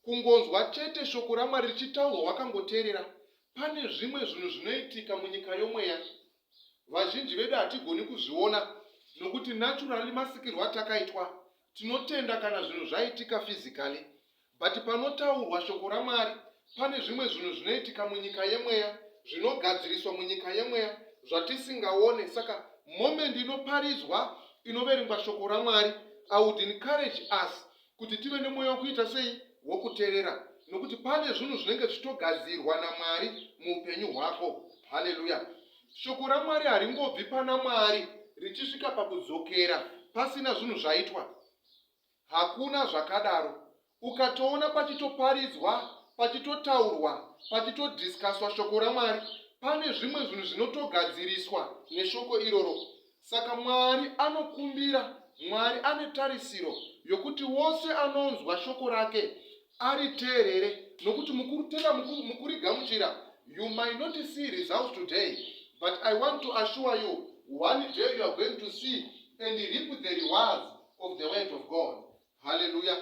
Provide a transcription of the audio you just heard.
Kungonzwa chete shoko raMwari richitaurwa wakangoteerera, pane zvimwe zvinhu zvinoitika munyika yomweya. Vazhinji vedu hatigoni kuzviona nokuti naturally masikirwo atakaitwa tinotenda kana zvinhu zvaitika physically. But panotaurwa shoko raMwari pane zvimwe zvinhu zvinoitika munyika yemweya zvinogadziriswa munyika yemweya zvatisingaone. Saka moment inoparidzwa inoverengwa shoko raMwari, I would encourage us kuti tive nemweya wokuita sei? Wokuteerera. Nokuti pane zvinhu zvinenge zvichitogadzirwa naMwari muupenyu hwako. Haleluya. Shoko raMwari haringobvi pana Mwari richisvika pakudzokera pasina zvinhu zvaitwa. Hakuna zvakadaro. Ukatoona pachitoparidzwa, pachitotaurwa, pachitodiscuswa shoko raMwari, pane zvimwe zvinhu zvinotogadziriswa neshoko iroro. Saka Mwari anokumbira, Mwari ane tarisiro yokuti wose anonzwa shoko rake ariteerere, nokuti mukurutenda mukurigamuchira, you might not see results today, but I want to assure you, one day you are going to see and reap the rewards of the word of God. Hallelujah.